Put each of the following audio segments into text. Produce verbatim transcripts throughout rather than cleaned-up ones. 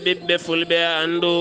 Ɓiɓɓe fulɓe, anndu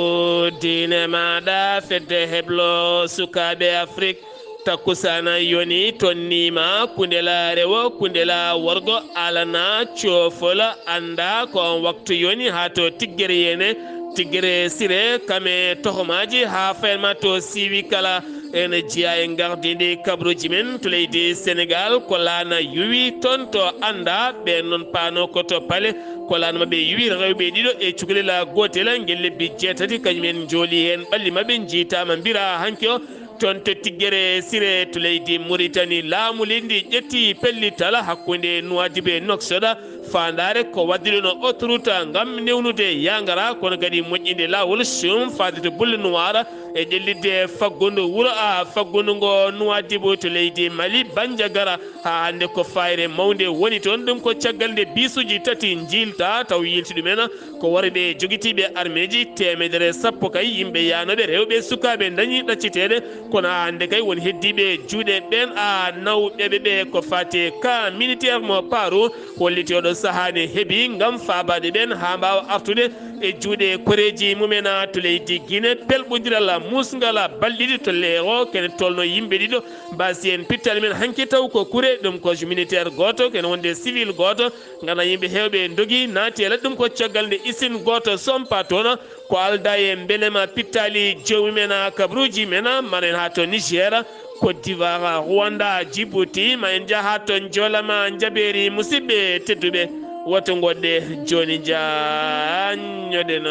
diine maaɗa, fedde heblo sukaaɓe Afrik. Takkusaana yoni, tonniima, kundela rewo, kundela worgo, alana coofola, annda ko on waktu yoni haa to tiggere yene, tiggere sire, kame tohomaaji haa fayma to siiwi kala. Ene jeyaa e ngardiindi kabruuji men to leydi Senegaal, ko laana yuwi toon to annda, ɓeen noon paano ko to pale, ko laana maɓɓe yuwi rewɓe ɗiɗo e cukalel gootel, ngel lebbi jeetati, kañum en njooli heen ɓalli maɓɓe, njiitaama mbira hanki o, toon to tiggere sire to leydi Muritani. Laamu leydi ndi ƴetti pellital hakkunde Nuwaadibu e Noksoda, faandaare ko waɗdude no autoroute ngam newnude yangara, kono kadi moƴƴinde laawol sum faade to Boule Noire e ƴellitde faggundu wuro a faggundu ngo Nuwaadibu to leydi Mali, Banjagara. Haa hannde ko fayre mawnde woni toon, ɗum ko caggal nde bisuuji tati njiilta taw yilti ɗumen ko worɓe jogitiiɓe armeeji teemedere sappo kay yimɓe yaanooɓe rewɓe sukaaɓe dañi ɗacciteede, kono haa hannde kay won heddiiɓe juuɗe ɓeen a nawɓeɓe ɓe ko faati ka militaire mo Paru. Holliti oɗo sahaa ne heɓi ngam faabaade ɓeen haa mbaawa artude e juuɗe koreeji mumen to leydi Gine. Pelɓondiral muusngal balɗe ɗiɗi to leero, kene tolno yimɓe ɗiɗo mbaasi en pittali men hanki taw ko kure, ɗum ko militaire gooto, kene wonde civil gooto. Ngana yimɓe heewɓe ndogi naati e ladde ɗum ko caggal nde isin gooto sompa toon. Ko alda e mbelema pittali joomi men, kabruuji men, maren haa to Niger, Côte d'Ivoire, Rwanda, Djibouti, ma en njaha to Njolama, Njabeeri, musidɓe tedduɓe, woto ngoɗɗe jooni njaññoɗen.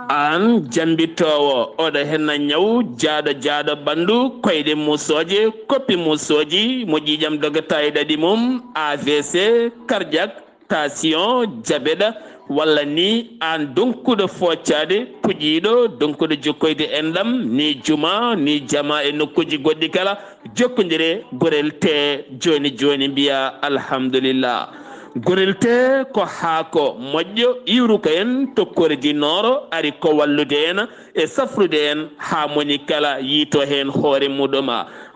Aan jammbitoowo, oɗo henna ñaw, jaaɗo, jaaɗo ɓanndu, koyɗe muusooje, koppi muusooji, mo ƴiiƴam dogata e ɗaɗi mum, A V C, cardiaque, tension, diabète, walla ni aan donkuɗo foccaade, puƴiiɗo, donkuɗo jokkoyde enɗam, ni juma, ni jama e nokkuuji goɗɗi kala, jokkondire gorel te jooni jooni, mbiya alhamdulillah. Gorel te ko haako moƴƴo iwruka en to kordi nooro, ari ko wallude en e safrude en haa moni kala yiito heen hoore muɗum.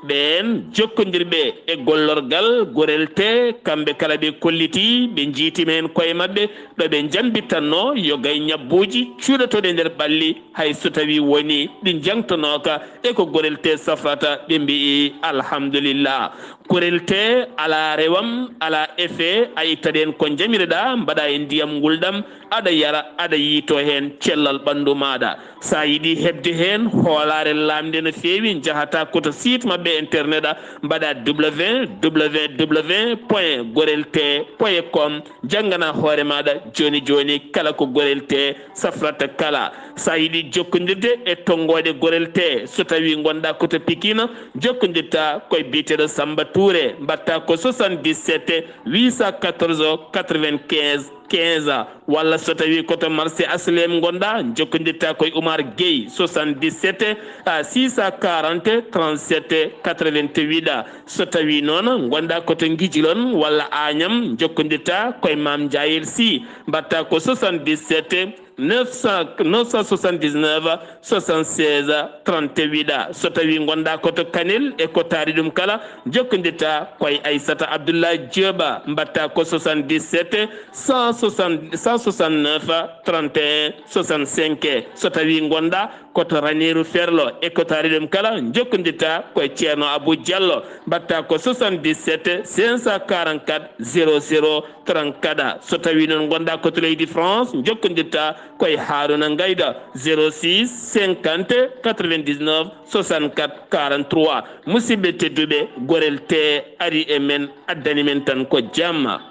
Ɓeen jokkondirɓe e gollorgal gorel te, kamɓe kala ɓe kolliti, ɓe njiitima heen koye maɓɓe, ɗo ɓe njambitanno yoga e ñabbuuji cuuɗotooɗi e nder ɓalli, hay so tawi woni ɗi njangtonooka e ko gorel te safrata, ɓe mbi'i alhamdulillah. Gorel te alaa rewam, alaa effet, a ittat heen ko njamireɗaa, mbaɗa e ndiyam ngulɗam, aɗa yara, aɗa yiito heen cellal ɓanndu maaɗa. So a yiɗi heɓde heen hoolaare laamnde no feewi, njahata ko to site maɓɓe internet, a mbaɗa www point gorel te point com, janngana hoore maaɗa jooni jooni kala ko gorel te safrata kala. So a yiɗi jokkondirde e tonngooɗe gorel te, so tawii ngonɗaa ko to Pikine, jokkondirta koye biyeteeɗo Samba Touré, mbaɗta ko soixante-dix-sept huit cent quatorze quatre-vingt-quinze quinze, walla so tawii ko to marché H L M ngonɗaa, jokkondirta koye Oumar Gueye, soixante-dix-sept six cent quarante trente-sept quatre-vingt-huit. So tawii noon ngonɗaa ko to Ngijilon walla Agnam, jokkondirta koye Mame Ndiayel Sy, mbaɗta ko soixante-dix-sept neuf cent, neuf cent soixante-dix-neuf soixante-seize trente-huit. So tawii ngonɗaa ko to Kanel e ko taari ɗum kala, jokkondirta koye Aissata Abdoulaye Diop, mbaɗta ko soixante-dix-sept cent soixante, cent soixante-neuf trente et un soixante-cinq. So tawii ngonɗaa ko to Raneeru Ferlo e ko taari ɗum kala, jokkondirta koye Ceerno Abou Diallo, mbaɗta ko soixante-dix-sept cinq cent quarante-quatre zéro zéro trente-quatre. So tawii noon ngonɗaa ko to leydi France, jokkondirta koye Harouna Ngaïda, zéro six cinquante quatre-vingt-dix-neuf soixante-quatre quarante-trois. Musidɓe tedduɓe, gorel te ari e men, addani men tan ko jamma.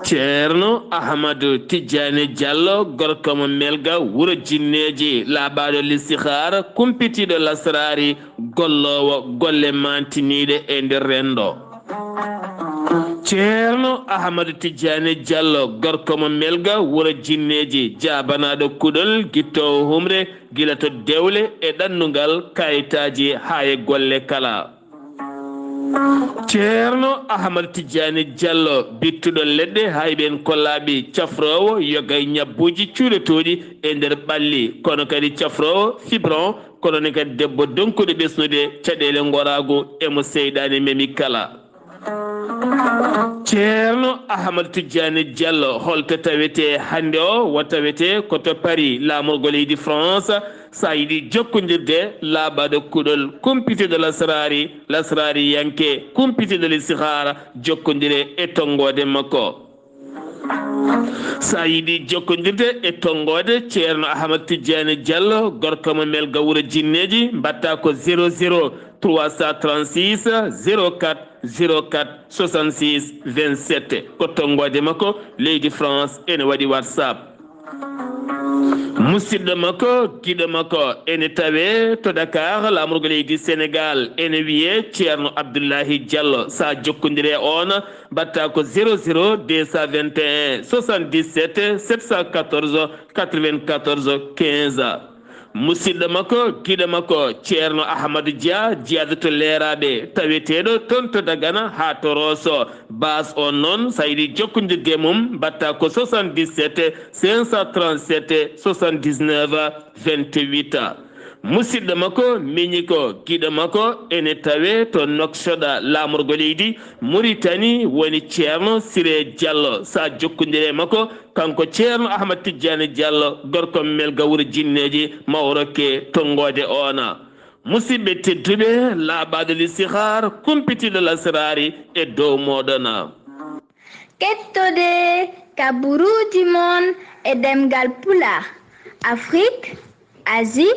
Ceerno Ahmadu Tijjaani Jallo, gorko mo Melga, wuro Jinneeji, laaɓaaɗo listihaara, kumpitiiɗo lasraari, golloowo golle maantiniiɗe e nder renndo. Ceerno Ahmadu Tijjaani Jallo, gorko mo Melga, wuro Jinneeji, jaabanaaɗo kuɗol, gittoowo humre, gila to dewle e ɗannungal, kayitaaji haa e golle kala. Ceerno Ahmad Tijjaani Jallo, bittuɗo leɗɗe, hayɓe en kollaaɓe, cafroowo yoga e ñabbuuji cuuɗotooɗi e nder ɓalli, kono kadi cafroowo fibron, kono ne kadi debbo donkuɗo ɓesnude caɗeele ngoraagu e mo seyɗaane memi kala. Ceerno Ahmad Tijjaani Jallo, holto tawetee hannde o? Wo tawetee ko to Paris, laamorgo leydi France, so a yiɗi jokkondirde laaɓaaɗo kuɗol, kumpitiiɗo lasraari, lasraariyanke, kumpitiiɗo listihaara, jokkondire e tonngoode makko. So a yiɗi jokkondirde e tonngoode Ceerno Ahmad Tijjaani Jallo, gorko mo Melga Wuro Jinneeji, mbaɗta ko zéro zéro trois cent trente-six zéro quatre zéro quatre soixante-six vingt-sept. Ko tonngoode makko leydi France, ene waɗi WhatsApp. Musidɗo makko, giɗo makko, ene tawe to Dakar, laamorgo leydi Sénégal, ene wiye Ceerno Abdullahi Jallo. Sa jokkondire on, mbaɗta ko zéro zéro deux cent vingt et un soixante-dix-sept sept cent quatorze quatre-vingt-quatorze quinze. Musidɗo makko, giɗo makko, Ceerno Ahmadu Dia, jiyaaɗo to Leeraaɓe, taweteeɗo toon to Dagana haa to Rooso. Baas on noon, so a yiɗi jokkondirde e mum, mbaɗta ko soixante-dix-sept cinq cent trente-sept soixante-dix-neuf vingt-huit. Musidɗo makko, miñi ko, giɗo makko, ene tawe to Nouakchott, laamorgo leydi Muritani, woni Ceerno Siré Diallo. Sa jokkondire e makko, kanko Ceerno Ahmad Tijjaani Diallo, gorko Melga Wuro Jinneeji, ma o rokke tonngoode oona. Musidɓe tedduɓe, laaɓaaɗo listihaar, kumpitiiɗo lasraari e dow mooɗon. Kettode kaburuuji mon e ɗemngal Pulaar, Afrique, Asie,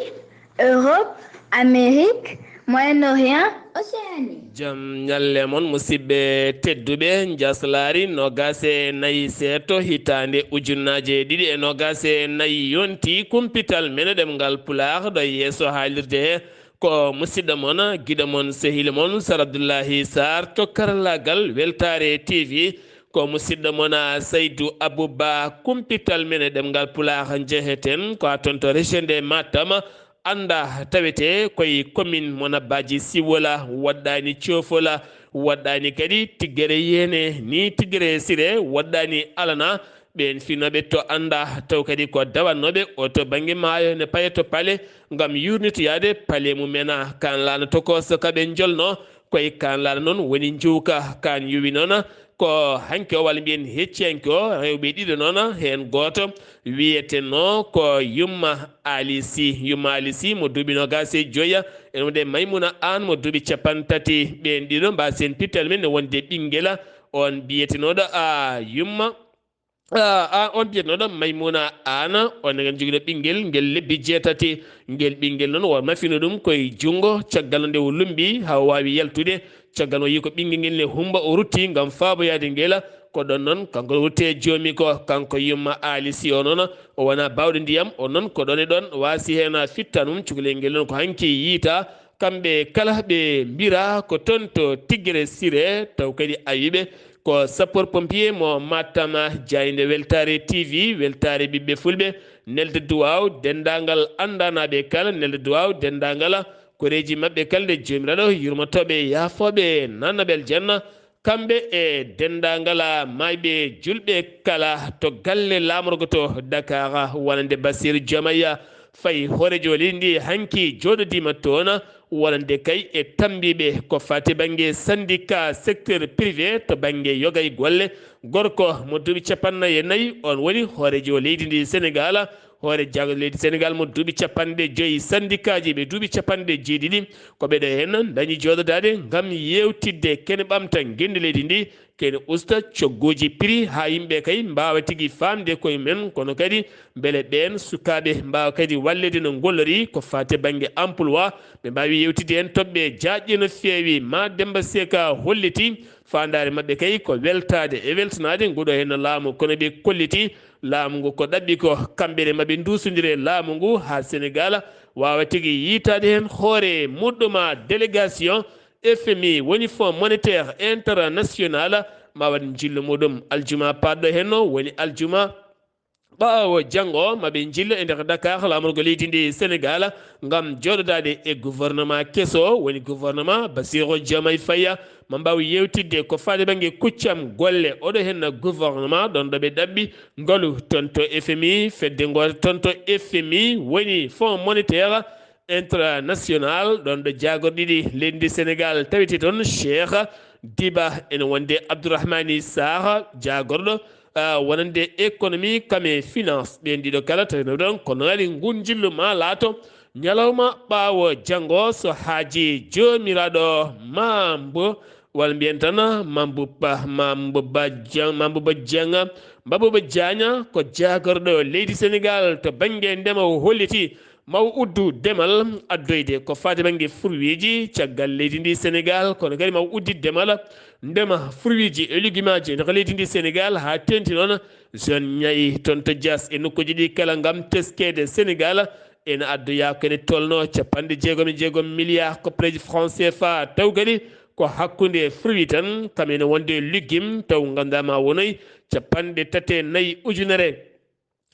Europe, Amérique, Moyen-Orient, Océanie. Jam ñalle mon, musidɓe tedduɓe. Njaslaari noogaas e nayi seeɗto, hitaande ujunnaaje ɗiɗi e noogaas e nayi yonti, kumpital men e ɗemngal Pulaar ɗo yeeso haalirde he. Ko musidɗo mon, giɗo mon, sehil mon, Sar Abdullahi Sarr to karallaagal Weltaare T V. Ko musidɗo mon, Saydu Abuba, kumpital men e ɗemngal Pulaar njeheten ko a toon to région de Matam. Annda tawete koye commune mo Nabbaji Siwola, waɗɗaani Cofola, waɗɗaani kadi Tiggere Yeene, ni Tiggere Sire, waɗɗaani Alana. Ɓeen finooɓe to annda taw kadi ko dawannooɓe o to bannge maayo ne paye to pale ngam yuurnitoyaade pale mumen. Kaan laana tokooso ka ɓe njolno, koye kaan laana noon woni njuuka. Kaan yuwi noon ko hanki o walla mbiyen hecciyanke o, rewɓe ɗiɗo noon, heen gooto wiyetenoo ko Yumma Ali Si. Yumma Ali Si mo duuɓi noogaas e joya, ene wonde Maymuna Aan mo duuɓi capanɗe tati. Ɓeen ɗiɗo mbaasen pittal men ne wonde ɓinngela. On biyetenooɗo a Yumma, a, a, on biyetenooɗo Maymuna Aan, on ne ngeen jogiino ɓinngel ngel lebbi jeetati. Ngel ɓinngel noon, o mafino ɗum koye junngo, caggal nde o lumbi haa o waawi yaltude. Caggal o yii ko ɓinngel ngel ne humba, o rutti ngam faaboyaade ngel. Ko ɗoon noon, kanko rutti e joomi ko, kanko Yumma Ali Si o noon, o wonaa baawɗo ndiyam, o noon ko ɗoon e ɗoon waasi heen fittan mum. Cukalel ngel noon ko hanki yiyta. Kamɓe kala ɓe mbira ko toon to Tiggere Sire, taw kadi awiɓe ko sapeur pompier mo Matam. Jaaynde Weltaare T V, weltaare ɓiɓɓe fulɓe, nelde duwaaw denndaangal anndanaaɓe kala, nelde duwaaw denndaangal koreeji maɓɓe kala, nde Joomiraaɗo yurmotooɓe, yaafooɓe, nannaɓe aljanna, kamɓe e denndaangal maayɓe julɓe kala to galle laamorgo to Dakar, wonande Basiiru Joomaya Fay, hooreejo leydi ndi hanki jooɗodiima toon, wonande kay e tammbiiɓe ko faati bannge syndicat secteur privé to bannge yoga e golle. Gorko mo duuɓi cappannayi e nayi, on woni hooreejo leydi ndi Senegaal, hoore jaago leydi Senegaal mo duuɓi capanɗe joyi, syndicat ji ɓe duuɓi capanɗe jeeɗiɗi. Ko ɓeɗo heen dañi jooɗodaade ngam yeewtidde kene ɓamta ngenndi leydi ndi, kene usta cogguuji prix haa yimɓe kay mbaawa tigi faamde koye mum en, kono kadi mbele ɓeen sukaaɓe mbaawa kadi walleede no ngollori ko faati bannge emploi, ɓe mbaawi yeewtidde heen toɓɓe jaajɗe no feewi. Ma Demba Seka holliti faandaare maɓɓe kay ko weltaade e weltanaade nguɗo heen laamu, kono ɓe kolliti laamu ngu ko ɗaɓɓi ko kamɓe ne maɓe nduusondire laamu ngu haa Senegaal waawa tigi yiytaade heen hoore muɗɗum. Délégation F M I, woni Fonds Monétaire International, ma waɗ njillu muɗum aljuma paɗɗo heen o, woni aljuma Ɓaawo janngo, ma ɓe njillo e nder Dakar, laamorgo leydi ndi Senegal, ngam jooɗodaade e gouvernement keso, woni gouvernement Bassirou Diomaye Faye, ma mbaaw yewtidde ko faade bannge kuccam golle. Oɗo henna gouvernement ɗon ɗo ɓe ɗaɓɓi ngolu toon to F M I, fedde ngo toon to F M I, woni Fonds Monétaire International, ɗon ɗo jaagorɗe ɗiɗi leydi ndi Senegal tawete toon. Cheikh Diba ene wonde Abdourahmani Sarr, jaagorɗo, ah, wonande économie kam e finance. Ɓeen ɗiɗo kala tawino ɗon, kono kadi ngun njillu ma laato ñalawma ɓaawo janngo, so haaji joomiraaɗo ma mbo, walla mbiyen tan Mambo Ba, Mambo Ba Dieng, Mambo Ba Dieng, Mambo Ba Diagne ko jaagorɗo leydi Senegal to bannge ndema, o holliti ma o uddu demal addoyde ko faati bannge fruitji caggal leydi ndi Senegal, kono kadi ma o uddi demal ndema fruitji e lugumaaji e nder leydi ndi Senegal, haa teeŋti noon zone Niayes toon to Diass e nokkuuji ɗi kala ngam teskeede Senegal. Ene addoya ko ene tolno capanɗe jeegom e jeegom milliards koppareeji franc C F A, taw kadi ko hakkunde fruit tan, kam ene wonde legume, taw ngannduɗaa ma wonoy capanɗe tati e nayi ujunere.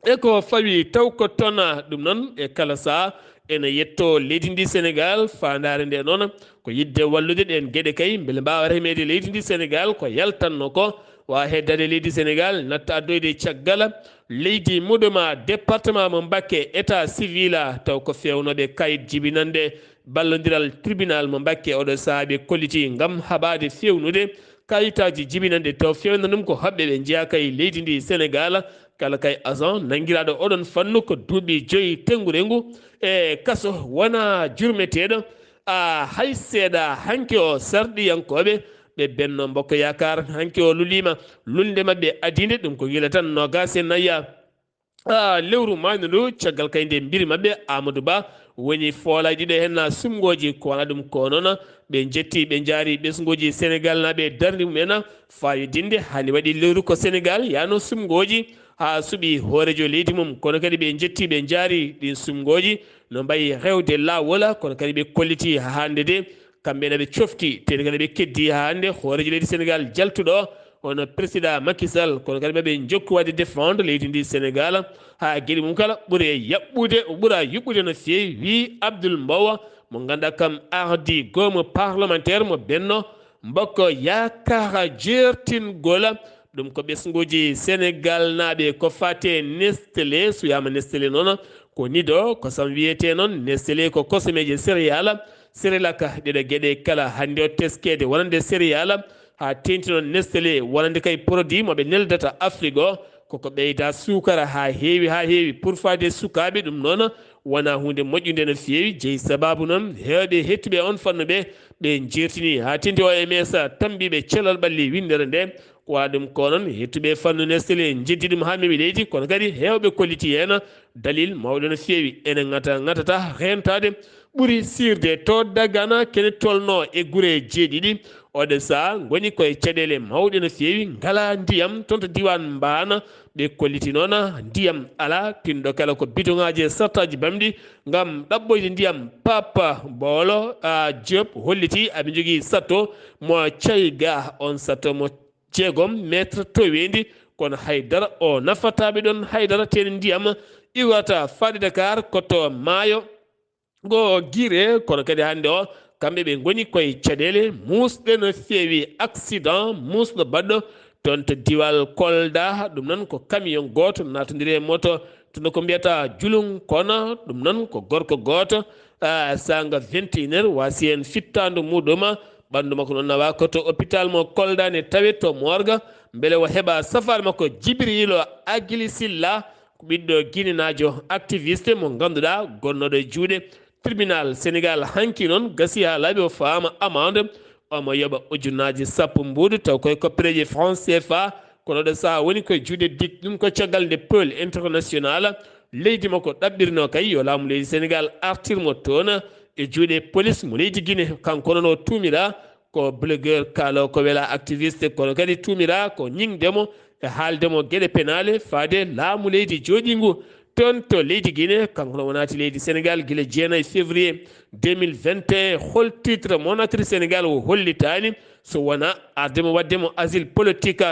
E ko fawi taw ko tona ɗum noon e kala saha ene yetto leydi ndi Senegal. Faandaare nde noon ko yiɗde wallude ɗeen geɗe kay mbele mbaawa remeede leydi ndi Senegal ko yaltanno ko, waawa heddaade leydi Senegal natta addoyde caggal leydi muɗum, département mo Mbakke, état civil, taw ko feewnooɓe kayit jibinande ballondiral tribunal mo Mbakke. Oɗo sahaa ɓe kolliti ngam haɓaade feewnude kayitaaji jibinande, taw feewna ɗum ko hoɓɓe ɓe njeyaa kay leydi ndi Senegal. Kala kay agent nanngiraaɗo oɗon fannu ko duuɓi joyi tenngude ngu e kaso, wonaa jurmeteeɗo, a, hay seeɗa. Hanki o sarɗiyankooɓe ɓe Benno Mbokk Yaakaar, hanki o luliima lulnde maɓɓe adiinde, ɗum ko gila tan noogaas e nayi a, lewru maayno ndu, caggal kay nde mbiri maɓɓe Amadou Ba woni foolaaji ɗiɗo heen na sumngooji, ko wona ɗum ko noon ɓe njetti, ɓe njaari ɓesnguuji Senegal na ɓe darni mum en fayodinde. Hani waɗi lewru ko Senegal yaano sumngooji haa suɓi hoorejo leydi mum, kono kadi ɓe njetti, ɓe njaari ɗin sumngooji no mbayi rewde laawol, kono kadi ɓe kolliti haa hannde de kamɓe ne ɓe cofti, teni kadi ɓe keddi haa hannde hoorejo leydi Senegal jaltuɗo, hono président Macky Sall, kono kadi maɓe njokku waɗde défendre leydi ndi Senegal haa geɗe mum kala ɓuri yaɓɓude, ɓura yuɓɓude no feewi, wii Abdoul Mbow, mo ngannduɗaa kam ardi goomu parlementaire mo Benno Mbokk Yaakaar jeertingol. Ɗum ko ɓesnguuji Senegal naaɓe ko fate Nestlé, so wiyaama Nestlé noon ko Nido, ko sam wiyetee noon Nestlé ko kosomeeje céréales, Cerelac, ɗeɗo geɗe kala hannde o teskeede wonande céréales, haa teeŋti noon Nestlé wonande kay produit mo ɓe neldata Afrique o, koko ɓeyda suukara haa heewi, haa heewi, pour faade sukaaɓe. Ɗum noon wonaa huunde moƴƴunde no feewi, jeyi sabaabu noon heewɓe heɗtuɓe on fannu ɓe, ɓe njeertini haa teeŋti O M S tammbiiɓe cellal ɓalli winndere nde. Ko waɗa ɗum ko noon, heɗtuɓe fannu Nestlé njeddi ɗum haa mewi leydi, kono kadi heewɓe kolliti heen dalil mawɗo no feewi. Ene ŋata, ŋatata reentaade ɓuri siirde to Dagana, kene tolno e gure jeeɗiɗi. Oɗo saha ngoni koye caɗeele mawɗe no feewi, ngala ndiyam toon to diiwaan Mbaana. Ɓe kolliti noon ndiyam alaa, tinɗo kala ko bidoŋaaji e sartaaji bamɗi ngam ɗaɓɓoyde ndiyam. Papa Boolo, a, Diop holliti aɓe njogii sato mo Cayga, on sato mo jeegom mètre toweendi, kono hay dara o nafataa ɓe ɗon, hay dara, teni ndiyam iwata faade Dakar ko to maayo ngo Gire, kono kadi hannde o kamɓe ɓe ngoni koye caɗeele muusɗe no feewi. Accident muusɗo baɗɗo toon to diwal Kolda, ɗum noon ko camion gooto naatondiri e moto, toon ko mbiyata Julun, kono ɗum noon ko gorko gooto, ah, saanga vingt et une heures waasi heen fittaandu muɗum, ɓanndu makko noon nawa ko to hôpital mo Kolda, ne tawe to morgue, mbele o heɓa safaare makko. Jibrilo Agili Silla, ko ɓiɗɗo Guinénaajo, activiste mo ngannduɗaa gonnooɗo e juuɗe tribunal Senegal. Hanki noon gasi haa laaɓi o faama amande, omo yoɓa ujunnaaji sappo mbuuɗu, taw koye koppereeji franc C F A, kono ɗo saha woni koye juuɗe D I C. Ɗum ko caggal nde Peul International leydi makko ɗaɓɓirno kay yo laamu leydi Senegal artir mo toon e juuɗe police mo leydi Guinée. Kanko noon o tuumira ko blogueur, kaalo ko wela, activiste, kono kadi tuumira ko ñiŋde mo e haalde mo geɗe penaale faade laamu leydi jooɗiingu toon to leydi Guinée. Kanko no wonati leydi Senegal gila jeenayi février deux mille vingt et un. Hol titre mo natri Senegal o hollitaani, so wona arde mo waɗde mo asile politique,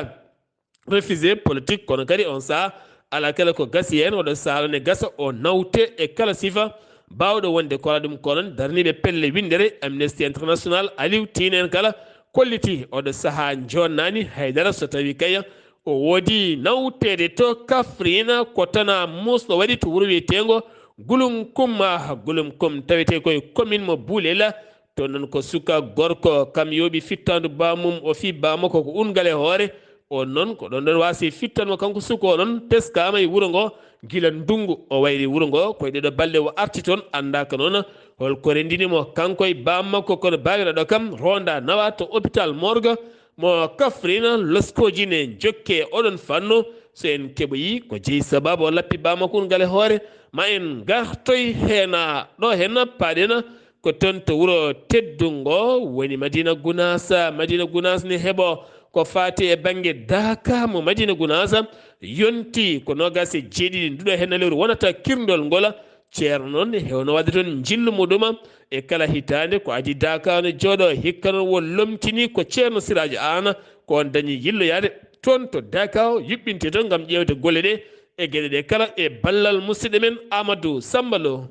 réfugié politique, kono kadi on saha Alaa kala ko gasi heen, oɗo sahaa ne gasa o nawte e kala sifa baawɗo wonde ko waɗa ɗum. Ko noon darniiɓe pelle winndere Amnesty International, Aliou Tine en kala kolliti oɗo sahaa joonnaani haydara so tawii kay o woodi nawteede to Kafrine, ko tana muusɗo waɗi to wuro wiyeteengo Gulum Kum, ah, Gulum Kum tawetee koye commune mo Buulel. Toon noon ko suka gorko, kam yooɓi fittaandu baamum, o fii baamako ko ungal e hoore. On noon ko ɗon ɗon waasi fittan mo kanko suka o ɗon, teskaama e wuro ngo gila ndunngu. O wayri wuro ngo koye ɗeɗo balɗe o arti toon, anndaaka noon hol ko renndini mo kanko e baammakko, kono baawiraɗo kam ronda nawa to hôpital Morgue mo Kafrine. Loskooji ne njokke oɗon fannu. So en keɓoyi ko jeyi sabaabu o lappi baammakko ungal e hoore, ma en ngartoy heen ɗo heen paaɗen. Ko toon to wuro teddungo woni Madina Gunaas. Madina Gunaas ne heɓo ko faati e bannge daaka mo Madina Gunaas yonti ko noogaas e jeeɗiɗi nduɗo heen lewru wonata kirndol ngol. Ceerno noon hewno waɗde toon njillu muɗum e kala hitaande. Ko adii daaka no jooɗo hikka noon wo lomtini ko Ceerno Siraaji Aan, ko on dañi yilloyaade toon to daaka o yuɓɓinte toon ngam ƴeewde golle ɗe e geɗe ɗe kala e ballal musidɗo men Amadou Samba Lo.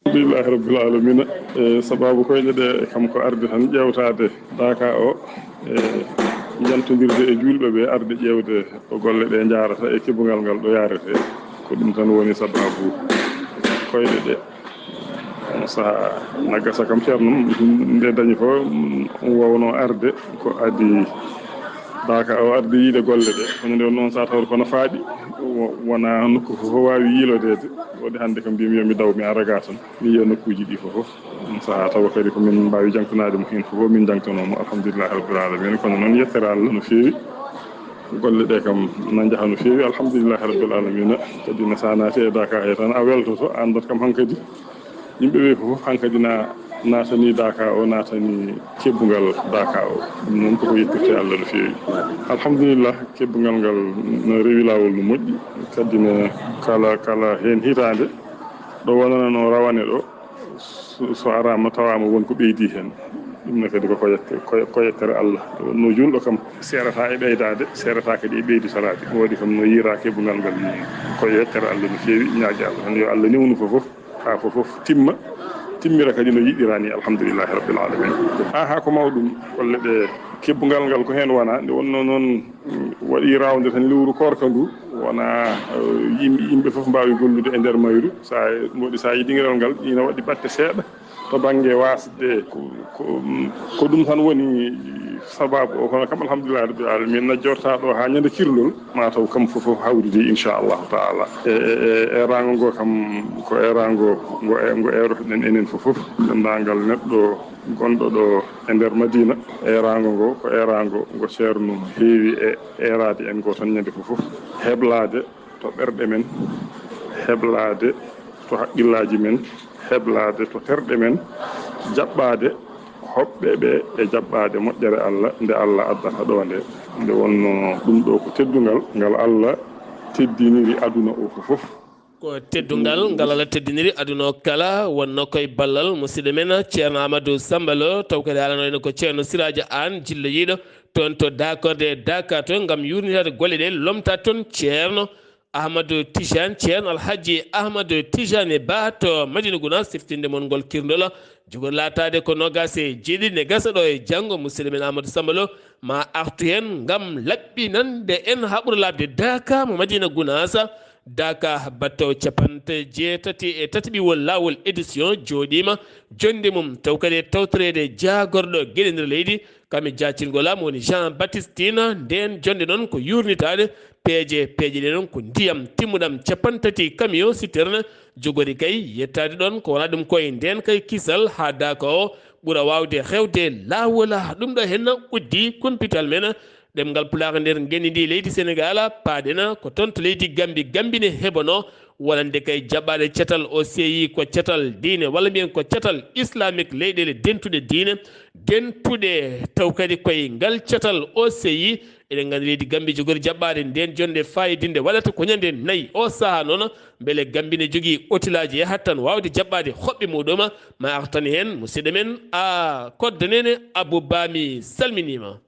Alhamdulillahi rabbil alamina. E sababu koyɗe ɗe kam ko arde tan ƴeewtaade daaka o, e jantodirde e julɓe ɓe, arde ƴeewde ko golle ɗe njaarata e kebbungal ngal ɗo yaarete. Ko ɗum tan woni sababu koyɗe ɗe. Saha na gasa kam ceerno nde dañi ko wowno arde ko adi daaka o arde yiide golle ɗe. Kono nde noon sa tawata kono faaɗi wo-, wona nokku fof waawi yiilodeede. Waɗi hannde kam mbimi yomi daw mi ara ga tan. Mi yiya nokkuuji ɗi fof fof. Ɗum sahaa tawa kadi ko min mbaawi jangtanaade mo heen fof fof, min njangtanoo mo, alhamdulillahi rabbil alamina. Kono noon yettere Allah no feewi. Golle ɗe kam na njaha no feewi, alhamdulillahi rabbil alamina. Kadi no sa naati e daaka he tan, a weltoto, a anndat kam hankadi. Yimɓe ɓe fof hankadi na naatani daaka o, naatani kebbungal daaka o. Ɗum noon koko yettirte Allah no feewi. Alhamdulillah, kebbungal ngal no rewi laawol no moƴƴi. Kadi no kala, kala heen hitaande ɗo wonanano rawane ɗo, so, so araama tawaama won ko ɓeydi heen. Ɗum ne kadi koko yette-, ko, ko yettere Allah. Nde wonno juulɗo kam seerata e ɓeydaade, seerata kadi e ɓeydi salaade. Ɗum waɗi kam no yiira kebbungal ngal ni ko yettere Allah no feewi, ñaagi Allah tan yo Allah newnu fof fof, haa fof fof timma, timmira kadi no yiɗira ni, alhamdulillahi rabbil alamin. Aha, ko mawɗum, golle ɗe kebbungal ngal ko heen wona, nde wonno noon, mm, waɗi rawnde tan lewru koorka ndu, wona, eh, yim-, yimɓe fof mbaawi gollude e nder mayru. Sa mboɗi, sa yi dingiral ngal, ina waɗi batte seeɗa to bannge wasde. Ko, ko, ko ɗum tan woni sababu o, kono kam alhamdulillahi rabbil alamin, na jorta ɗo haa ñande kirlol, ma taw kam fof fof hawridi, inchallahu taala. E, e, e, e rango ngo kam, ko e rango ngo, e, ngo erotoɗen enen fof fof, denndaangal neɗɗo gonɗo ɗo e nder Madina. Eeraango ngo ko eeraango ngo ceerno heewi e eeraade en ngo tan ñande fof fof. Heblaade to ɓerɗe men, heblaade to haqqillaaji men, heblaade to terɗe men, jaɓɓaade hoɓɓe ɓe e jaɓɓaade moƴƴere Allah nde Allah addata ɗo nde. Nde wonno ɗum ɗo ko teddungal ngal Allah teddiniri aduna o fof fof. Ko teddungal ngal Allah teddiniri aduna o kala, wonno koye ballal musidɗo men Ceerno Amadou Samba Lo, taw kadi haalano en ko Ceerno Siraaji Aan jilloyiiɗo toon to Dakorde Daka toon ngam yuurnitaade golle ɗe, lomta toon Ceerno Ahmadou Tijane, Ceerno Alhaji Ahmadou Tijane Ba to Madina Gounass, siftinde mon ngol kirndol. Jogori laataade ko noogaas e jeeɗiɗi ne gasa ɗo e janngo, musidɗo men Amadou Samba Lo ma artu heen ngam laɓɓinande en haa ɓura laaɓde Daka mo Madina Gounass. Daka battaw capanɗe jeetati e tati ɓiwol laawol édition jooɗiima jonnde mum, taw kadi e tawtoreede jaagorɗo geɗe nder leydi, kam e jaacingol laamu woni Jean Baptiste Tine. Ndeen jonnde noon ko yuurnitaade peeje, peeje ɗe noon ko ndiyam timmuɗam capanɗe tati camion citerne jogori kay yettaade ɗoon, ko wonaa ɗum koye ndeen kay kisal haa Daka o ɓura waawde hewde laawol. Ɗum ɗo heen uddi kumpital men ɗemngal Pulaar nder ngenndi ndi leydi Senegaal, paaɗen ko toon to leydi Gambi. Gambi ne heɓanoo wonande kay jaɓɓaade catal O C I, ko catal diine, walla mbiyen ko catal islamique, leyɗeele dentuɗe diine, dentuɗe taw kadi koye ngal catal O C I. Eɗen nganndi leydi Gambi jogori jaɓɓaade ndeen jonnde faayidinde waɗata ko ñande nayi. O sahaa noon, mbele Gambi ne jogii otilaaji yahat tan waawde jaɓɓaade hoɓɓe muɗum? Ma artan heen musidɗo men, a koddanene Abou Ba, mi salminiima.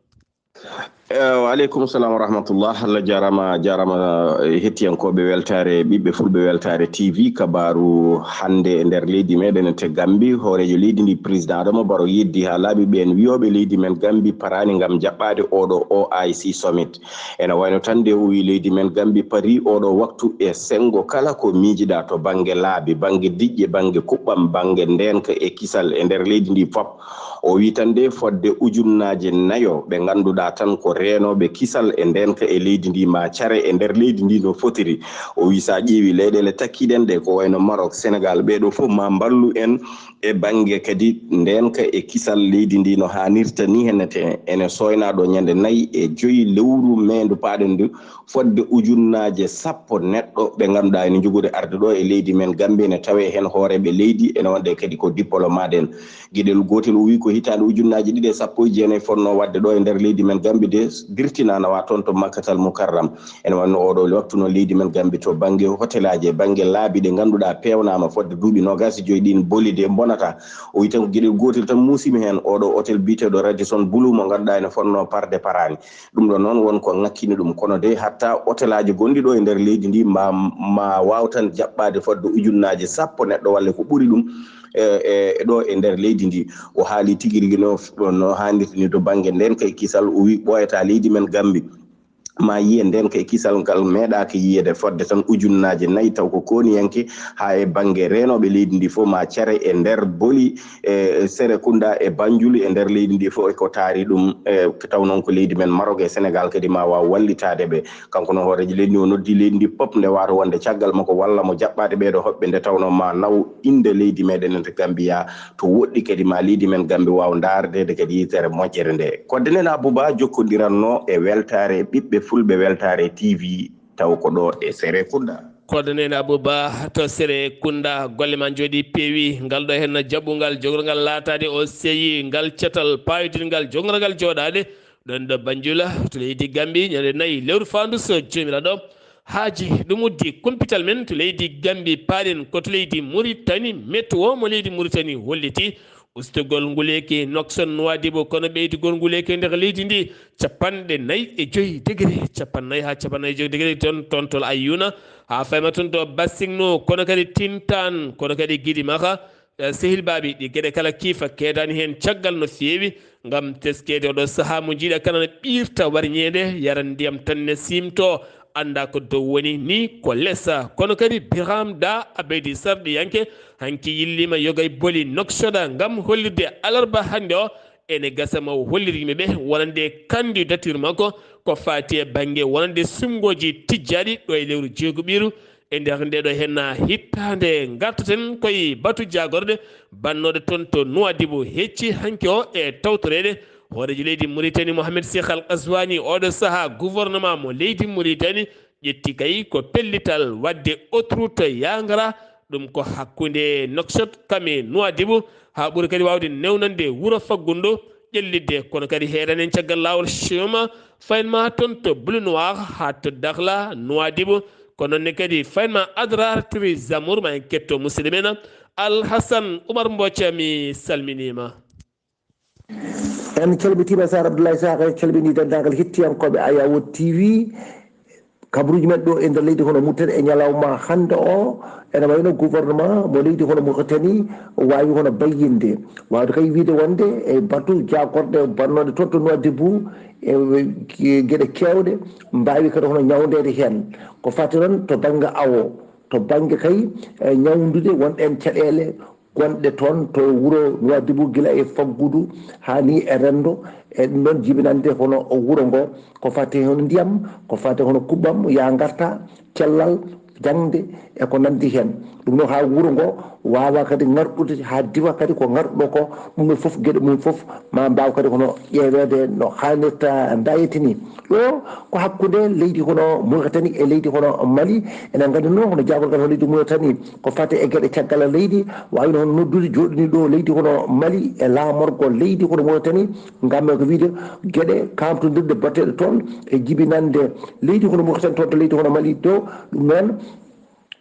Eh, wa aleykum salam wa rahmatullah. Allah jarama, jarama, eh, hettiyankooɓe weltaare, ɓiɓɓe fulɓe weltaare T V. Kabaaru hannde e nder leydi meɗen te Gambi, hooreejo leydi ndi, président Adama Barrow, yeddi haa laaɓi ɓeen wiyooɓe leydi men Gambi paraani ngam jaɓɓaade oɗo O I C summit. Ene wayno tan nde o wi leydi men Gambi parii oɗo waktu e senngo kala ko miijiɗaa to bannge laabi, bannge diƴƴe, bannge kuɓɓam, bannge ndeenka e kisal e nder leydi ndi fop. O wi tan nde fodde ujunnaaje nayo ɓe ngannduɗaa tan ko reenooɓe kisal e ndeenka e leydi ndi ma care e nder leydi ndi no fotiri. O wi so a ƴeewi leyɗeele takkiɗen ɗe ko wayno Maroc, Sénégal, ɓeeɗo fof ma mballu en e bannge kadi ndeenka e kisal leydi ndi no haanirta ni hennete. Ene sooynaa ɗo ñande nayi e joyi lewru meendu paaɗen ndu fodde ujunnaaje sappo neɗɗo ɓe ngannduɗaa ene njogude arde ɗo e leydi men Gambie, ene tawee heen hooreeɓe leydi, ene wonde kadi ko diplomate en. Geɗel gootel o wi ko hitaande ujunnaaji ɗiɗi e sappo e jeenayi fotnoo waɗde ɗo e nder leydi men Gambie de dirtinaama wa toon to Makkatal Mukarram. Ene wayno oɗo waktu noon leydi men Gambie to bannge hotelaaji e bannge laabi ɗe ngannduɗaa peewnaama fodde duuɓi noogaas e joyi ɗin boli de mbonataa. O wi tan ko geɗel gootel tan muusimi heen, oɗo hotel biyeteeɗo Radisson Blu mo ngannduɗaa ene fotnoo parde paraani. Ɗum ɗo noon won ko ŋakkini ɗum, kono de hatta hotelaaji gonɗi ɗo e nder leydi ndi ma, ma waaw tan jaɓɓaade fodde ujunnaaje sappo neɗɗo walla ko ɓuri ɗum e, e, e ɗo e nder leydi ndi. O haali tigi rigi no, no haanirta ni to bannge ndeenka e kisal, o wi ɓooyataa leydi men Gambi. Ma yiye ndeenka e kisal ngal meeɗaaka yiyeede fodde tan ujunnaaje nayi taw ko kooniyanke haa e bannge reenooɓe leydi ndi fof ma care e nder boli e Serekunda e Banjul e nder leydi ndi fof e ko taari ɗum, e taw noon ko leydi men Maroc e Sénégal kadi ma waaw wallitaade ɓe. Kanko noon hooreejo leydi ndi o noddi leydi ndi pop nde waato wonde caggal makko walla mo jaɓɓaade ɓeeɗo hoɓɓe nde tawnoo ma naw innde leydi meɗen ene Gambiya to woɗɗi kadi ma leydi men Gambi waaw ndaardeede kadi yitere moƴƴere nde. Kodde nen Abouba jokkondiranno e weltaare ɓiɓɓe fulɓe weltaare T V taw ko ɗo e Serekunda. Koɗo nene Abouba to Serekunda, golle ma njooɗi peewi. Ngal ɗo henna jaɓɓungal, jogorgal laataade o seyi, ngal catal paayodingal, jogorgal jooɗaade ɗon ɗo Banjula, to leydi Gambi, ñande nayi lewru faandu so joomiraaɗo haaji. Ɗum uddi kumpital men to leydi Gambi, paaɗen ko to leydi Muritani, mettuwo mo leydi Muritani holliti ustugol nguleeki Nouakchott Nouadhibou, kono ɓeydugol nguleeki nder leydi ndi capanɗe nayi e joyi degre, capanɗe nayi haa capanɗe nayi e joyi degre ton, ton to Ayouna, haa fayma ton to Bassigno, kono kadi Tintan, kono kadi Guidimaca, eh, Sehil Babi, ɗi geɗe kala kiifa keedani heen caggal no feewi, ngam teskeede oɗo sahaa mo njiiɗa kala no ɓiirta warñeende, yara ndiyam tan ne siimto, annda ko dow woni ni ko lesa. Kono kadi Birame Da Abedi sarɗiyanke hanki yillima yoga e boli Nouakchott ngam hollirde alarba hannde o ene gasa ma o hollir yimɓe ɓe wonande candidature makko ko faati e bannge wonande suɓngooji tijjaaɗi ɗo e lewru jeeguɓiru. E nder nde ɗo henna hittaande ngartaten koye batu jaagorɗe bannooɗe toon to Nouadhibou hecci hanki o e tawtoreede hooreejo leydi Mauritanie Mohamed Cheikh Al Ghazouani, oɗo sahaa gouvernement mo leydi Mauritanie ƴetti kay ko pellital waɗde autoroute Yangara, ɗum ko hakkunde Nouakchott kam e Nouadhibou, haa ɓuri kadi waawde newnande wuro faggundu ƴellitde, kono kadi heeran en caggal laawol chemin, fayin ma toon to Bleu Noir haa to Dakhla, Nouadhibou, ko noon ne kadi fayin ma Adrar Tri Zamour, ma en ketto musidɗo men Al Hassan Oumar Mboca, mi salminiima. En calmitiima Sar Abdoulaye Sakho, en calminii denndaangal hettiyankooɓe Ayawo T V. Kabaruuji men ɗo e nder leydi hono Mauritanie e ñalawma hannde o, ene wayno gouvernement mo leydi hono Mauritanie waawi hono bayyinde, waawde kay wiyde wonde e batu jaagorɗe bannooɗe toon to Nouadhibou e geɗe keewɗe mbaawi kadi hono ñawndeede heen. Ko fati noon to bannge awo, to bannge kay, e ñawndude won ɗeen caɗeele gonɗe toon to wuro Nouadhibou, gila e faggudu haa ni e renndo, e ɗum ɗoon jibinande hono wuro ngo, ko fati hono ndiyam, ko fati hono kuɓɓam, yaa ngarta, cellal, jaŋde, e ko nanndi heen. Ɗum noon haa wuro ngo waawa kadi ŋarɗude, haa diwa kadi ko ŋarɗuɗo ko, ɗum ɗo fof geɗe mum fof ma mbaaw kadi hono ƴeeweede no haanirta ndayetini. Ɗo ko hakkunde leydi hono Mauritanie e leydi hono Mali. Enen nganndi noon hono jaagorgal hono leydi Mauritanie ko fate e geɗe caggal leydi, wayno hono noddude jooɗini ɗo leydi hono Mali e laamorgol leydi hono Mauritanie, ngam ko wiyde geɗe kamtondirɗe baɗteeɗe toon e jibinande leydi hono Mauritanie toon to leydi hono Mali to. Ɗum noon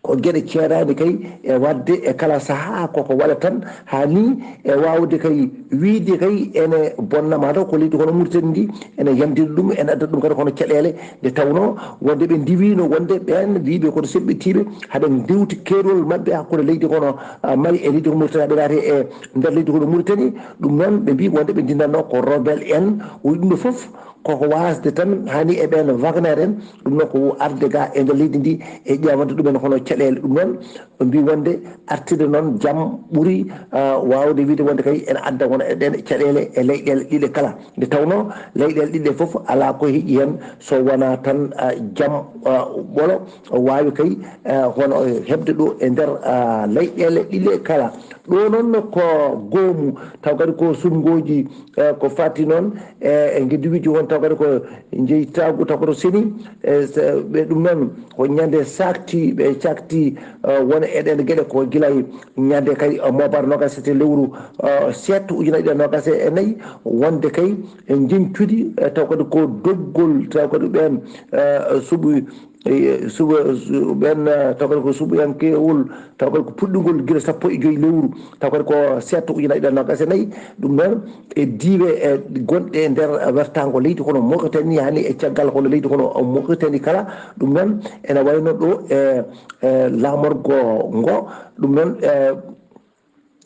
ko geɗe ceeraani kay e waɗde e kala sahaa, koko waɗa tan haa nii e waawde kay wiyde kay ene bonna, maa taw ko leydi hono Mauritanie ndi ene yamdina ɗum, ene adda ɗum kadi hono caɗeele, nde tawnoo wonde ɓe ndiwiino wonde ɓeen wiyɓe kono semɓitiiɓe, haɗa ndiwti keerol maɓɓe hakkunde leydi hono, ah, Mali e leydi hono Mauritanie, aɓe naati e nder leydi hono Mauritanie. Ɗum noon ɓe mbii wonde ɓe ndindatnoo ko rebelle en, o wiyi ɗum ɗo fof koko waasde tan hani e ɓeen Wagner en, ɗum noon ko arde ga e nder leydi ndi e ƴeewande ɗumen hono caɗeele. Ɗum noon ɓe mbii wonde artirde noon jam ɓuri, ah, waawde wiyde wonde kay ene adda wona e ɗeen caɗeele e leyɗeele ɗiɗe kala. Nde tawnoo leyɗeele ɗiɗe fof alaa ko heƴi heen so wonaa tan, ah, jam, ah, ɓolo waawi kay, ah, hono heɓde ɗo e nder, ah, leyɗeele ɗiɗe kala. Ɗo noon ko goomu, taw kadi ko suɓngooji, eh, ko fati noon e, e ngedduwiiji won, taw kadi ko jeytaagu, taw kadi o seni, e, ɓe ɗum noon ko ñande sakti, ɓe cakti, eh, won e ɗeen geɗe ko gila e ñande kay, eh, moobar noogas e tati lewru, eh, seeɗa ujunaaji ɗiɗi e noogas e nayi, wonde kay e njeñcudi, eh, taw kadi ko doggol, taw kadi ɓeen, eh, suɓi, eh, suɓa, su-, ɓeen, eh, taw kadi ko suɓiyankewol, taw kadi ko puɗɗungol gila sappo e joy lewru, taw kadi ko seeɗa ujunaaji ɗiɗi e noogas e nayi. Ɗum noon e diiwe, eh, gonɗe e nder wertaango leydi kono Mauritanie, hani e caggal kono leydi kono Mauritanie kala. Ɗum noon ene wayno ɗo e, e laamorgo ngo. Ɗum noon, eh,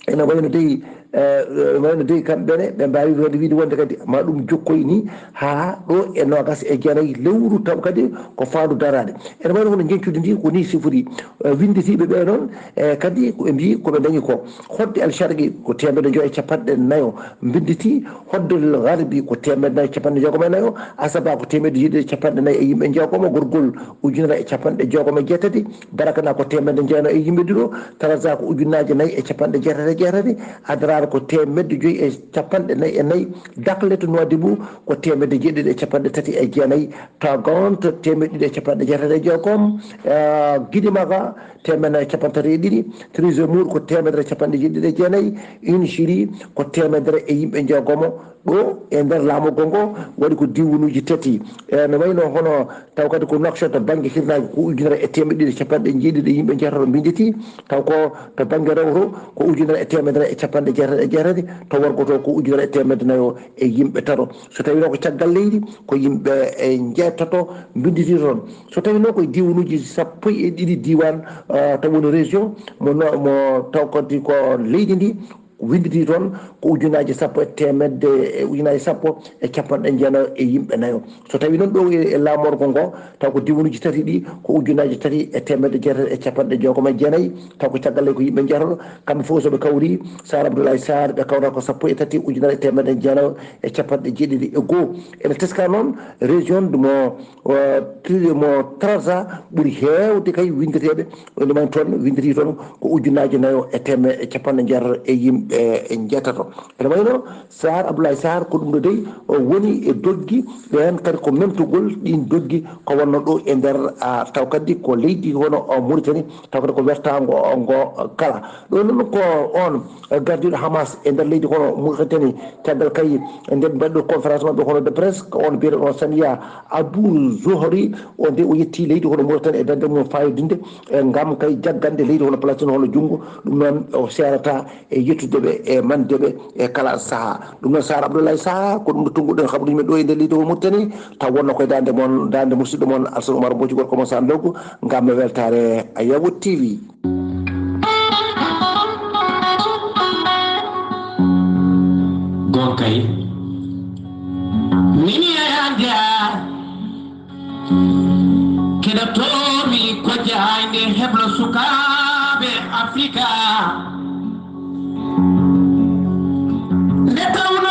ene wayno dey, eh, ene wayno dey kamɓe ne ɓe mbaawi wonde wiyde wonde kadi ma ɗum jokkoy ni haa ɗo e noogas e jeenayi lewru, taw kadi ko faandu daraade. Ene wayno hono njeñcudi ndi ko ni sifori, eh, winnditiiɓe ɓe noon, eh, kadi ko ɓe mbii ko ɓe dañi ko hoɗde Al Sharqi ko teemedde joy e capanɗe nayo mbinnditi, hoɗde Al Gharbi ko teemedde nayo e capanɗe jeegom e nayo, Asaba ko teemedde jeeɗiɗi e capanɗe nayi e yimɓe jeegomo, gorgol ujunere e capanɗe jeegom e jeetati, Barakana ko teemedde jeenayo e yimɓe ɗiɗo, Taraza ko ujunnaaje nayi e capanɗe jeetati e jeetati, Adrar ko teemedde joy e capanɗe nayi e nayi, Dakle to Nouadhibou ko teemedde jeeɗiɗi e capanɗe tati e jeenayi, Tagon to teemedde ɗiɗi e capanɗe jeetati e jeegom, eh, Gidimaka teemedde nayi e capanɗe tati e ɗiɗi, Treize Mour ko teemedere e capanɗe jeeɗiɗi e jeenayi, Inchiri ko teemedere e yimɓe jeegomo. Ɗo e nder laamorgo ngo waɗi ko diiwanuuji tati, eh, no wayno hono taw kadi ko Nouakchott to bannge hirnaange ko ujunere e teemedde ɗiɗi e capanɗe jeeɗiɗi e yimɓe jeetato mbinnditi, taw ko to bannge rewto ko ujunere e teemedere e capanɗe jeetati e jeetati, to worgo to ko ujunere e teemedde nayo e yimɓe tato. So tawii noon ko caggal leydi ko yimɓe e jeetato mbinnditi toon. So tawii noon ko e diiwanuuji sappo e ɗiɗi diiwaan, eh, taw woni région mo no-, mo taw kadi ko leydi ndi winnditi toon ko ujunaaji sappo e teemedde, e ujunaaji sappo e capanɗe jeenayo e yimɓe nayo. So tawii noon ɗo e, e laamorgo ngo, taw ko diiwanuuji tati ɗi ko ujunaaji tati e teemedde jeetati e capanɗe jeegom e jeenayi, taw ko caggal ley ko yimɓe jeetato, kamɓe fof so ɓe kawri, Sar Abdoulaye Sarr, ɓe kawra ko sappo e tati ujunere e teemedde jeenayo e capanɗe jeeɗiɗi e goo. Ene teska noon région de mo, eh, tri-, mo Trarza ɓuri heewde kay winndeteeɓe, woni man toon winnditi toon ko ujunaaji nayo e teemedde e capanɗe jeetato e yimɓe e jeetato. Ene wayno Sar Abdoulaye Sarr ko ɗum ɗo dey o woni e doggi, ɓeen kadi ko memtugol ɗiin doggi ko wonno ɗo e nder, ah, taw kadi ko leydi hono, oh, Mauritanie, taw kadi ko wertaango ngo kala. Ɗo noon ko oon, eh, gardiiɗo Hamas e nder leydi hono Mauritanie, caggal kay nde ɓe mbaɗi ɗo conférence maɓɓe hono de presse, ko oon biyeteeɗo Sania Abou Zohri, o nde o yetti leydi hono Mauritanie e darnde mum fayodinde, eh, ngam kay jaggande leydi hono Palestine hono junngo, ɗum noon o seerata e yettude ɓe e mande ɓe e kala sahaa. Ɗum noon Sar Abdoulaye Sarr, ko ɗum ɗo tonnguɗen haɓrude men ɗo e nder leydi o Mauritanie, taw wonno koye daande mon, daande musidɗo mon Alsan Oumar Mbooci gorko mon Saan Loggo, ngam weltaare Ayawo T V. Gonkay. Min yaya Njaay. Keɗotoomi ko jaaynde heblo sukaaɓe Afrika. Nde tawnoo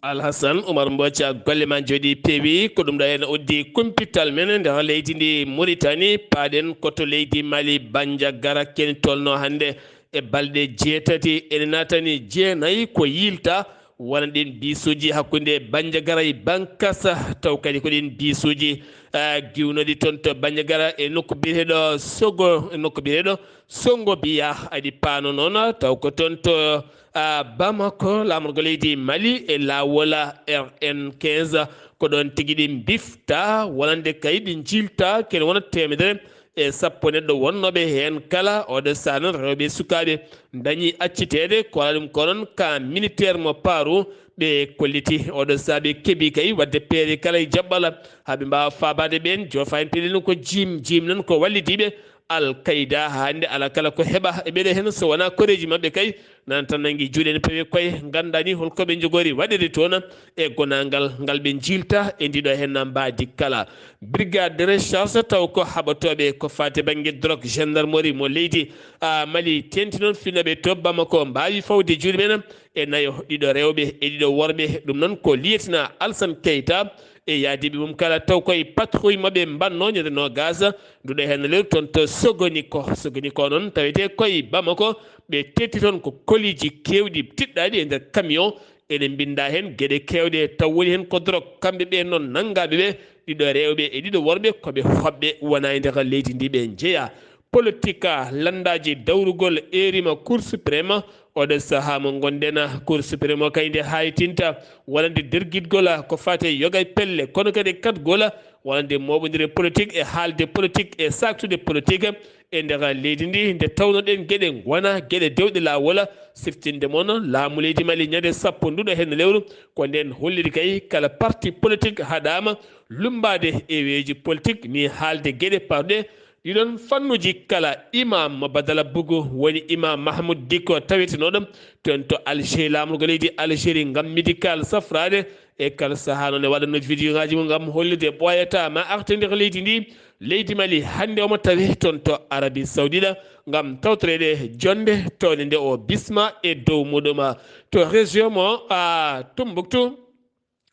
Alhasan Umar Mboca, golle ma jooɗi peewi. Ko ɗum ɗo en uddi kumpital men nder leydi ndi Mauritanie. Paaɗen ko to leydi Mali, Bandiagara keni tolno hannde e balɗe jeetati. Ene naatani jeenayi ko yilta wona ɗin bisuuji hakkunde Bandiagara e Bankasa, taw kadi ko ɗin bisuuji, ah, giwnoɗi toon to Bandiagara e nokku biyeteeɗo Sogo, e nokku biyeteeɗo Songo Biya, adi paano noon, taw ko toon to, ah, Bamako, laamorgo leydi Mali e laawol R N quinze, ko ɗoon tigi ɗi mbifta wonande kay ɗi njilta kene wona teemedere e sappo neɗɗo wonnooɓe heen kala. Oɗo saha noon, rewɓe e sukaaɓe ndañi acciteede, ko alaa ɗum ko noon ka militaire mo Paaru ɓe kolliti. Oɗo saha ɓe keɓi kay waɗde peere kala e jaɓɓala haa ɓe mbaawa faabaade ɓeen. Joofa en pelel noon ko jiim, jiim noon ko wallidiiɓe Al Qaida. Haa hannde alaa kala ko heɓa e ɓeɗe heen so wonaa koreeji maɓɓe kay. Nan tan nanngi juuɗe ene pawi koye, nganndaa ni hol ko ɓe njogori waɗirde toon e gonaangal ngal ɓe njiilta e ndiɗo heen mbaadi kala. Brigade de recherche taw ko haɓatooɓe ko faati bannge drogue, gendarmerie mo leydi, a, Mali teeŋti noon finooɓe to Bamako mbaawi fawde juuɗe men e nayo, ɗiɗo rewɓe e ɗiɗo worɓe. Ɗum noon ko lieutenant Alsan Keita e yaadiiɓe mum kala taw koye patrouille maɓɓe mbannoo ñande noogas nduɗo heen lewru toon to Sogoniko. Sogoniko noon tawetee koye Bamako, ɓe teeŋti toon ko koliiji keewɗi tiɗɗaaɗi e nder camion. Ene mbinnda heen geɗe keewɗe, taw woni heen ko drogue. Kamɓe ɓe noon nanngaaɓe ɓe, ɗiɗo rewɓe e ɗiɗo worɓe, ko ɓe hoɓɓe, wona e nder leydi ndi ɓe njeya. Politique, lanndaaji dawrugol erima Cour suprême, oɗo sahaa mo ngonɗen, Cour suprême o kay nde haytinta, wonande dergitgol ko faati e yoga e pelle, kono kadi kaɗgol wonande mooɓondire politique e haalde politique e saaktude politique e nder leydi ndi, nde tawnoɗen geɗe ngona geɗe dewɗe laawol, siftinde moon laamu leydi Mali ñande sappo nduɗo heen lewru, ko nden holliri kay kala parti politique haɗaama lummbaade e weeji politique, ni haalde geɗe parɗe. Ɗiɗon fannuji kala, Imam Badala Bugu woni Imam Mahmoud Dicko tawetenooɗo toon to Alger, laamorgo leydi Algérie, ngam médical safraade e kala sahaa noon e waɗanno vidéo ngaji mum ngam hollude ɓooyata ma arta nder leydi ndi. Leydi Mali hannde omo tawi toon to Arabie Saoudite ngam tawtoreede jonde towde nde o bisma e dow muɗum. To région mo, a, Tumbuktu,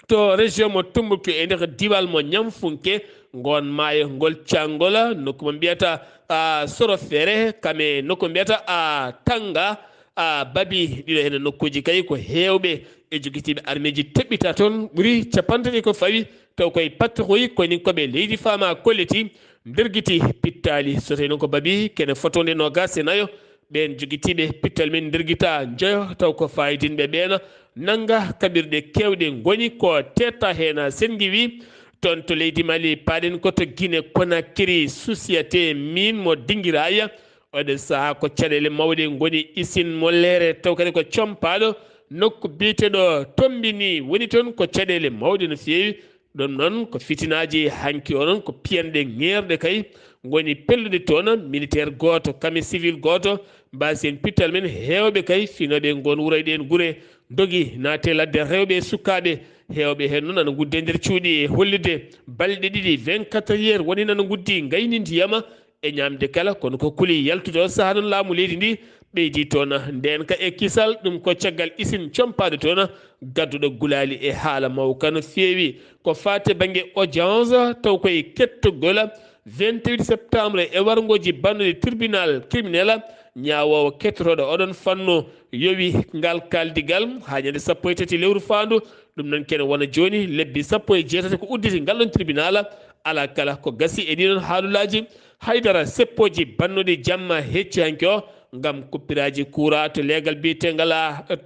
to région mo Tumbuktu e nder diwal mo Ñamfunke, ngoon maayo ngol cangol, nokku mo mbiyata, a, Sorofere, kame nokku mbiyata, a, Tanga, a, Babi, ɗiɗo heen nokkuuji kay ko heewɓe e jogitiiɓe armeeji teɓɓita toon, ɓuri capanɗe tati ko fawi, taw koye pattuhoy koyninkooɓe leydi faama kolliti, ndergiti pittaali. So tawii noon ko Babi, kene fotonde noogas e nayo, ɓeen jogitiiɓe pittal men ndergita njoyo, taw ko faayidinɓe ɓeen nannga kaɓirɗe keewɗe ngoni ko teetta heen. Sen ngiwi toon to leydi Mali, paaɗen ko to Guinée Conakry, société mine mo Dingiraaya, oɗo sahaa ko caɗeele mawɗe ngoni, isin mo leere, taw kadi ko compaaɗo nokku biyeteeɗo Tombini woni toon, ko caɗeele mawɗe no feewi. Ɗum noon ko fitinaaji hanki o noon, ko piyanɗe ŋeerɗe kay ngoni pellude toon, militaire gooto, kame civil gooto, mbaasi en pittal men, heewɓe kay finooɓe ngoon wuro e ɗeen gure ndogi naate ladde, rewɓe e sukaaɓe, heewɓe heen noon ana ngudde nder cuuɗi e hollitde balɗe ɗiɗi, vingt-quatre heures, woni nana nguddi ngayni ndiyama e ñaamde kala, kono ko kuli yaltude o sahaa noon laamu leydi ndi ɓeydi toon. Ndeen ka e kisal, ɗum ko caggal isin compaaɗo toon, gadduɗo gulaali e haala mawka no feewi. Ko faati bannge audience, taw koye kettogol vingt-huit septembre e warngooji bannuɗi tribunal criminel, ñaawoowo kettotooɗo oɗon fannu yowi ngal kaaldigal haa ñande sappo e tati lewru faandu. Ɗum noon kene wona jooni lebbi sappo e jeetati ko udditi ngal ɗon tribunal. Alaa kala ko gasi e ɗiɗon haalulaaji, haydara seppooji bannuɗi jamma hecci hanki o ngam kuppiraaji kuuraa to leegal biyeteengal,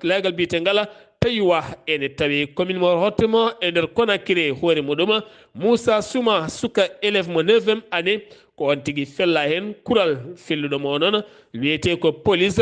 leegal biyeteengal Tawiwa ene tawi commune mo Hottemo e nder Conakry, hoore muɗum Moussa Souma, suka élève mo neuvième année, ko on tigi fella heen kural felluɗo mo noon wiyetee ko police.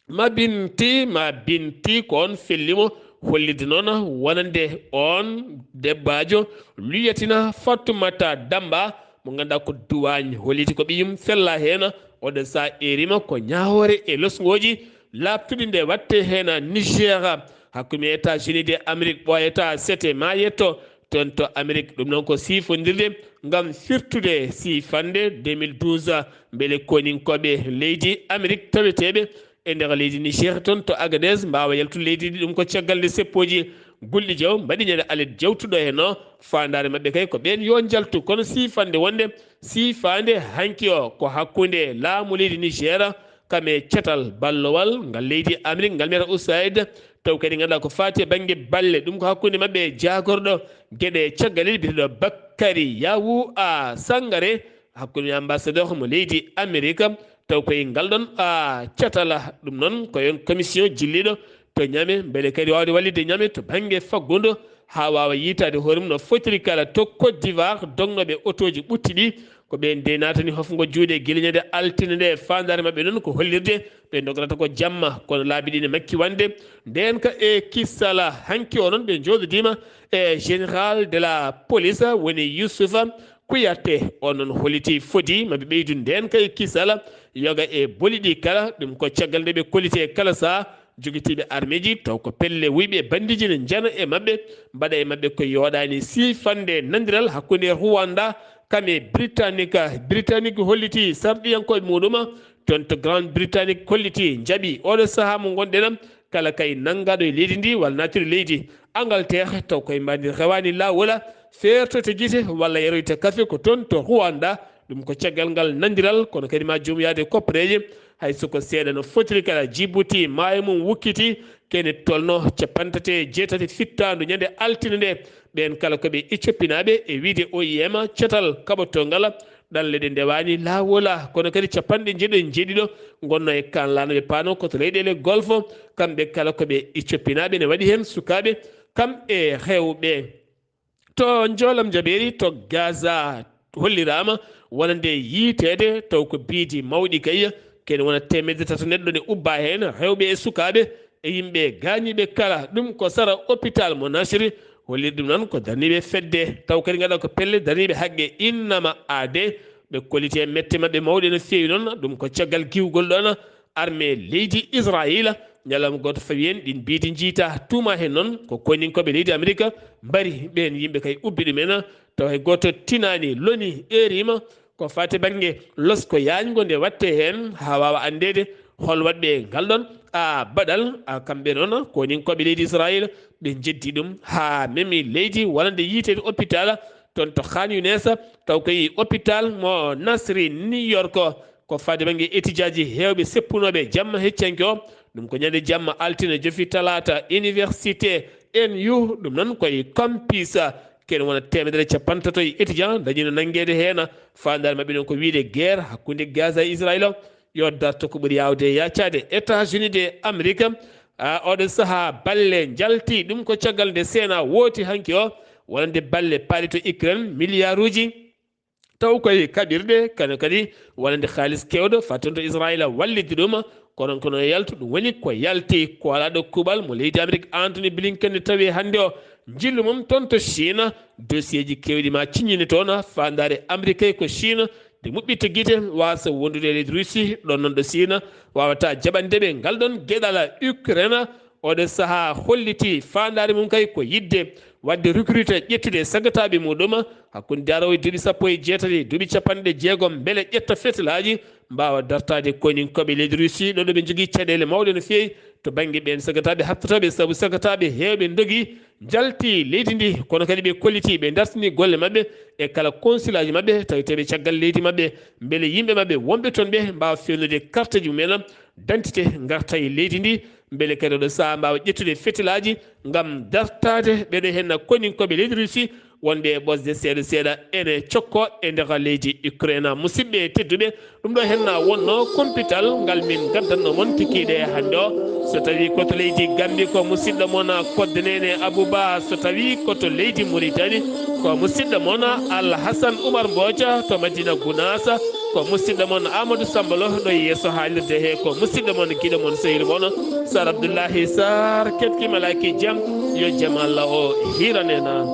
Mabinti, Mabinti, ko on felli mo, hollitde noon wonande on debbajo luyatina Fatoumata Damba, mo ngannduɗaa ko duwaañ, holliti ko ɓiyum fella heen. Oɗo sahaa erima ko ñaawoore e losngooji laaɓtuɗi nde waɗte heen Niger, hakkunde États-Unis de Amérique ɓooyata sete ma yetto toon to Amérique. Ɗum noon ko siifondirde ngam firtude siifande deux mille douze, mbele koyninkooɓe leydi Amérique taweteeɓe e nder leydi Niger toon to Agadez mbaawa yaltude leydi ndi. Ɗum ko caggal nde seppooji Gulɗi Jaw mbaɗi ñande alet jawtuɗo heen o. Faandaare maɓɓe kay ko ɓeen yo njaltu, kono siifande wonde siifaande hanki o ko hakkunde laamu leydi Niger kam e catal ballowal ngal leydi Amérique ngal mbiyata U S A I D, taw kadi ngannduɗaa ko faati e bannge balle, ɗum ko hakkunde maɓɓe e jaagorɗo geɗe caggal leydi biyeteeɗo Bakary Yawu a Sangare, hakkunde ambassadeur mo leydi Amérique, taw koye ngal ɗon, a, catala. Ɗum noon ko yon commission jilliɗo to Ñame, mbele kadi waawde wallitde Ñame to bannge faggudu haa waawa yiytaade hoore mum no fotiri kala to Côte d'Ivoire, dognooɓe otooji ɓutti ɗi. Ko ɓeen dey naatani hofngo juuɗe gila ñande altine nde. Faandaare maɓɓe noon ko hollirde ɓe ndograta ko jamma, kono laabi ɗi ne makki wande. Ndeen ka e kisala hanki o noon ɓe njooɗodiima e général de la police woni Youssoufa Kouyaté. On noon holliti foti maɓe ɓeydu ndeen ka e kisala yoga e boli ɗi kala. Ɗum ko caggal nde ɓe kolliti e kala saha jogitiiɓe armeeji taw ko pelle wuyɓe e bandiiji ne njana e maɓɓe, mbaɗa e maɓɓe ko yooɗaani. Siifannde nandiral hakkunde Rwanda kam e Britannique. Britannique holliti sarɗiyankooɓe muɗum toon to Grande Britannique, kolliti, njaɓi oɗo sahaa mo ngonɗen, kala kay nanngaɗo e leydi ndi walla naatiri leydi Angleterre taw koye mbaadi rewaani laawol, feertoyta gite walla yaroyta kafe ko toon to Rwanda. Ɗum ko caggal ngal nandiral, kono kadi ma jom yaade koppareeje, hay so ko seeɗa no fotiri kala. Djibouti, maayo mum wukkiti, kene tolno capanɗe tati e jeetati fittaandu ñande altine nde. Ɓeen kala ko ɓe Ethiopinaaɓe, e wiyde O I M, catal kaɓotongal ɗanle ɗe ndewaani laawola, kono kadi capanɗe njeeɗiɗo e njeeɗiɗo ngonno e kaan laana ɓe paano ko to leyɗeele Golfo. Kamɓe kala ko ɓe Ethiopinaaɓe, ne waɗi heen sukaaɓe kam e rewɓe. To njoolam jabeeri to Gaza holliraama wonande yiiteede, taw ko biidi mawɗi kay, kene wona teemedde tato neɗɗo ne ubba heen, rewɓe e sukaaɓe e yimɓe gaañiiɓe kala. Ɗum ko sara hôpital mo Nasri, holliri ɗum noon ko darniiɓe fedde, taw kadi ngaɗa ko pelle darniiɓe haqqe Innama Aade. Ɓe kolliti e mette maɓɓe mawɗe no feewi noon, ɗum ko caggal giwgol ɗoon armée leydi Israayiila. Ñalawma gooto fawi heen, ɗiin biidi njiyta, tuuma heen noon ko koyninkooɓe leydi Amerika mbari ɓeen yimɓe kay ubbi ɗum en, taw hay gooto tinaani, loni eeriima. Ko faati bannge losko yaañngo nde waɗte heen haa waawa anndeede hol waɗɓe ngal ɗoon a baɗal. A kamɓe noon koyninkooɓe leydi Israayiila ɓe njeddi ɗum haa memi leydi wonande yiiteede hôpital toon to Khan Younes, taw koye hôpital mo Nasri New York. Ko faade bannge etijaaji heewɓe seppunooɓe jamma heccanke o, ɗum ko ñande jamma altine jofi talaata, université N U, ɗum noon koye campus. Kene wona teemedere e capanɗe tato e etijan dañino nanngeede heen. Faandaare maɓɓe noon ko wiyde guerre hakkunde Gaza e Israayiila yo darto ko ɓuri yaawde e yaacaade. États-Unis de Amérique, a, oɗo sahaa balle njalti, ɗum ko caggal nde Sena wooti hanki o, wonande balle paaɗe to Ukraine, miliyaaruuji. Taw koye kaɓirɗe, kano kadi wonande haalis keewɗo, fattonto Israayiila wallitde ɗum, kono kono yaltu ɗum woni ko yalti. Ko alaaɗo kuuɓal mo leydi Amerik, Antony Blinken, ne tawi hannde o njillu mum toon to Chine, dosieeji keewɗi ma ciññine toon, faandaare Amerik ko Chine, nde muɓɓitta gite, waasa wondude e leydi Russie, ɗoon noon ɗo Chine waawata jaɓande ɓe ngal ɗoon geɗal. Ukraine, oɗo sahaa holliti faandaare mum kay ko yiɗde waɗde recruter, ƴettude sagataaɓe muɗum hakkunde daroowo e duuɓi sappo e jeetati, duuɓi capanɗe jeegom, mbele ƴetta fetalaaji, mbaawa dartaade koyninkooɓe leydi Russie, ɗo ɗo ɓe njogii caɗeele mawɗe no feewi to bannge ɓeen sagataaɓe haɓtotooɓe, sabu sagataaɓe heewɓe ndogi, njalti leydi ndi, kono kadi ɓe kolliti, ɓe dartini golle maɓɓe e kala consulaaji maɓɓe, taweteeɓe caggal leydi maɓɓe, mbele yimɓe maɓɓe wonɓe toon ɓe mbaawa feewnude karteeji mumen, dantite, ngarta e leydi ndi, mbele kadi oɗo sahaa mbaawa ƴettude fetalaaji ngam dartaade ɓeɗo henna koyninkooɓe leydi Russie wonɓe e ɓosde seeɗa seeɗa ene cokko e nder leydi Ukraine. Musidɓe tedduɓe, ɗum ɗo henna wonno kumpital ngal min ngaddanno mon kikiiɗe hannde o. So tawi ko to leydi Gambie ko musidɗo mon Kodde Nene Abouba, so tawi ko to leydi Mauritanie ko musidɗo mon Al Hassan Oumar Mbodja to Madina Gounass, ko musidɗo mon Amadou Samba Lo ɗo yeeso haalirde he, ko musidɗo mon giɗo mon sehil mon Sar Abdoullahi Sar, keɓki malaki jam, yo jam Allah o hiranena.